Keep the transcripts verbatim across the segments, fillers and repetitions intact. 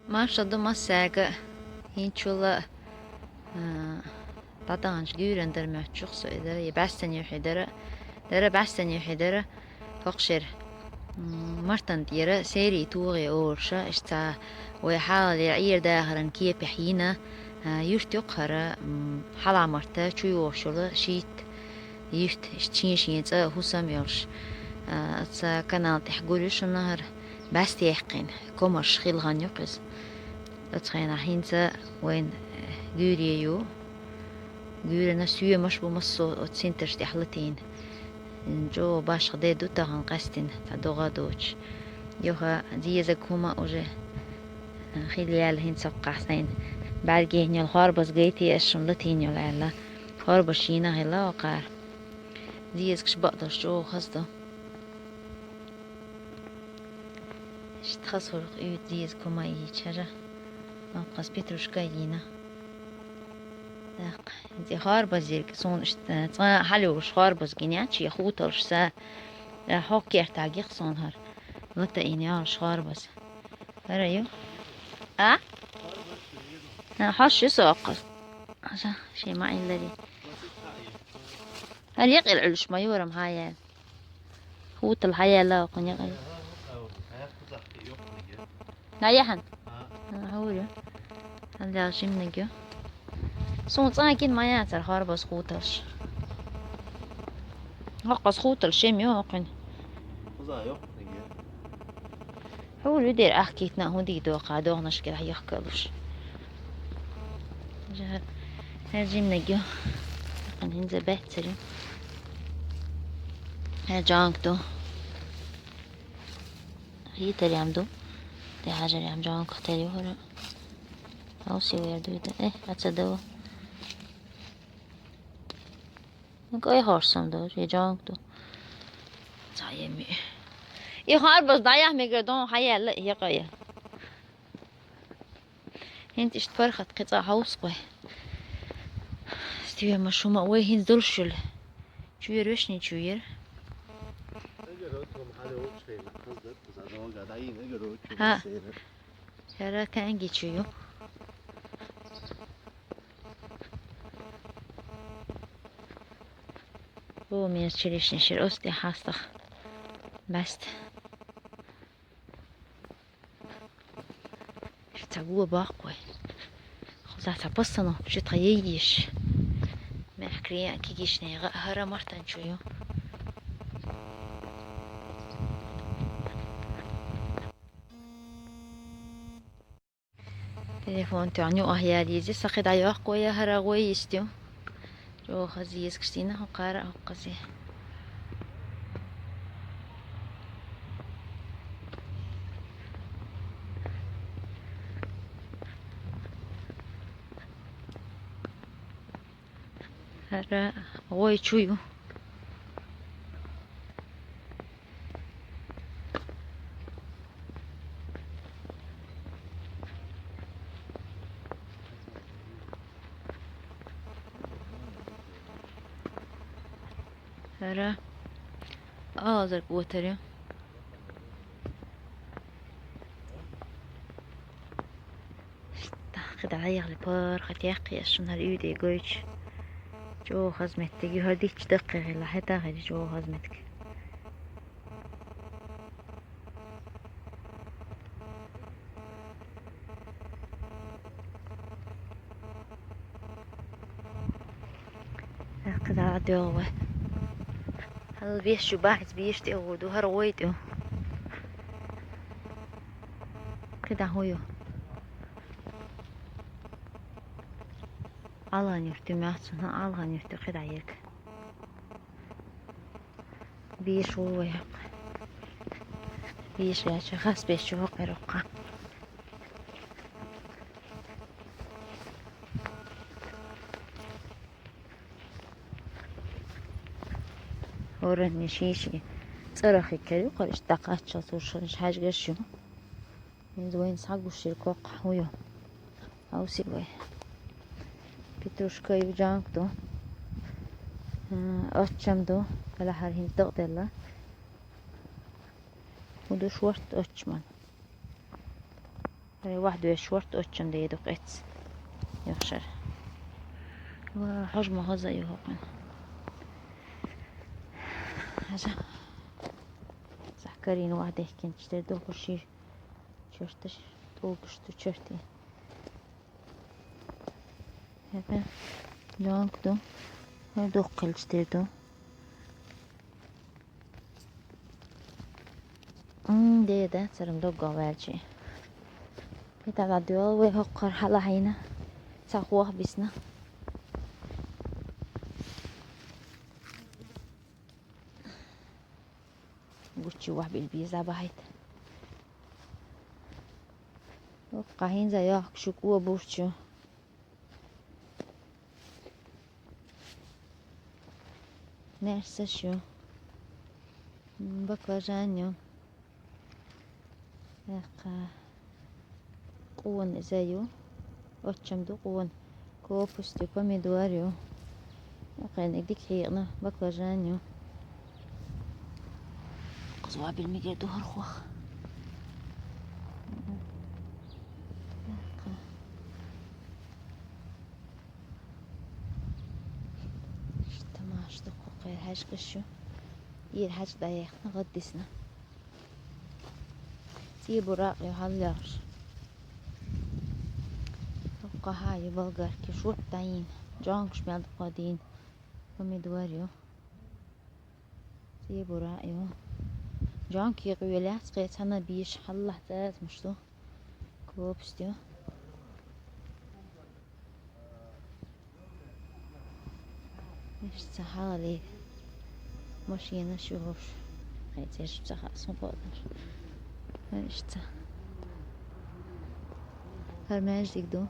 Марша ду массаьга, хӀинцул а, а, дӀадаханчу гуьйрана дара моьттуш со и дара, я бӀаьстенан юьхь дара, дара бӀаьстенан юьхь дара, хӀокху шера. М, Мартан тӀера серий тухий олуш, иштта вай хьалхалера Ӏер-дахаран кепехь йина, а, юьрт ю-кх хӀара, м, Хьалха-Марта чу йогӀуш йолу шийтта юьрт, иштта шен-шен цӀа, хӀусам а йолуш. А, оцу канал тӀехь гур ю шуна хӀара, бӀаьста яьккхина, комарш хилла хан ю-кх иза. Оцу хенахь хӀинца вайна, э, гуьйре ю. Гуьйрана соьмаш бу массо а оцу синтарш тӀехь латийна. ЧӀогӀа башха де ду тахана къаьстина, цхьа догӀа а доцуш. Юха дезарг хӀума уже, э, хилла яьлла хӀинца хӀокхахь сайна. БӀаьргехь йолу хорбаз гайтий ас шуна латийна йолу аьлла. Хорбазаш йийна хилла хӀокхара. Дезагаш бакъдолуш чӀогӀа хаза ду. Иштта хаза хӀума уьйцу деза хӀума йийчара. Хаза петрушка а йийна. ТӀаккха, иза хорбазерг суна иштта цкъа а хьалайолуш хорбаз гина яц, шен хуталш са. Хьо кертахь гихь суна хӀара. Лата йина йолуш хорбаз. ХӀара ю? А? А, хьош ю со оккхаз. Аша, шен ма иллари. ХӀара якъил Ӏуьллуш ма ю, варам хьаяьлла. Хутал хьаяьлла оккхун якъил. На яхьан? А, хьур ю. Хьан дагӀа жимнаг ю. Суна цӀа гина ма яцара хорбаз хуталш. ХӀоккхаз хуталш шем ю хӀокхуьнан. Хьур ю дера ахкийтина а хӀун дийр доху, догӀанашкара хьехкалуш. Жа-, хӀара жимнаг ю. Акхана хӀинца баьццара ю. ХӀара жонг ду. Хийтарем ду. Де хьажарем жонг тер ю хӀара. Алси вер дуй да. Э, аца дава. Ну, кай хорсам ду, я жонг ду. Цхьа еми. И хорбаз дӀаяхьа мегар дон хьаяьлла, я кая. ХӀинца иштта паргӀат кхин цӀа хьовсу вай. Стиве ма шума вай хӀинца долуш юла. Чуьйра вешний чуьйра. ХӀа. Хьара кӀанги чу ю. О, мер чиришни шир оцу тӀе хьастах. Баст. Ша ца го баккхой. Хоза ца постановка чу тха ейиш. Мехкри кигишни гӀа хӀара мартан чу ю. Телефон тӀехь нуьӀах яьлла иза, сахи дӀайоккху вай хӀара гӀой йистю. ЧӀогӀа хаза еза кхин хӀокхара а хӀокхазе. ХӀара гӀой чу ю. ХӀара азарг отар ю. КхидӀа хьехали паргӀат яьккхи ас шуна хӀара уьйде гойтуш. ЧӀогӀа хаза меттиг ю, хӀара дичча даккхий хилла, хӀета хили чӀогӀа хаза меттиг. КхидӀа а доьгӀу вай. Хьал веш ю бахьица беш тӀе гӀур ду, хӀара гӀой тӀе. КхидӀа хӀун ю? Алан юрт ю, мягца, хӀа, алган юрт ю, кхидӀа ерг. Беш ву вай хӀокху. Беш ваьча, хас беш ву хӀокху роккха. ХӀоранна шен-шен цӀарах хӀиккхар ю, кхара иштта дӀакхаччалц вуьшханаш хьаьжгаш ю. ХӀинца вайна схьагуш йира коккхахь хӀун ю? Хьовсий вай. Петрушка ю, жонг ду. М, оччам ду. Делахьара хӀинца дакъаделла. ХӀун ду шорта оччаман? Ва ваьхьа доьш шорта отчам дедух эц. Яхшар. Ва хьожма хоза ю хокъан. Хьажа. Сахкарин ваьхьа дехкинчтер дохуши черташ, толкуш ту черти. Хьепе лёнк ду. Хье дохкилчтер ду. М, деда, царам догга ваьлчи. Питала дуэл ве хоккар хала хайна. Ца хуах бисна. Гуччи ваьхьа бил биза бахайт. Хокка хинза яхк шук уа бурчу. Нерса шу. М, баклажан ю. Яхка. Къуун иза ю. Отчам ду къуун. Копуст ю, помидор ю. Яхка дик хиъна, баклажан ю. Къузвабил мигер ду хурхух. Яхка. Тамаш дуккъу хьаж къишу. Ир хьаж даяхна гъаддисна. Ци буракъ ю хьалларш. Къаха ю болгарки шут дайин. Джонкш мел дукъадин. Помидор ю. Ци бура ю. Джонки къуйляц къецана биш хьалла цаз мушту. Копуст ю. Иштта хьалали машина шугӀуш. Хай цеш цаха сун къоташ. Иштта. Хар маьждиг ду.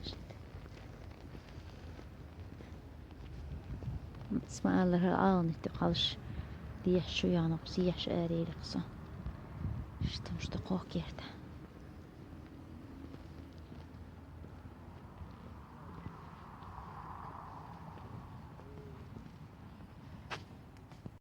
Иштта. Сма Аллахьа алнитти къалш дехьшу янакъ, сехьш ареликъса. Иштта мушта къохкерта.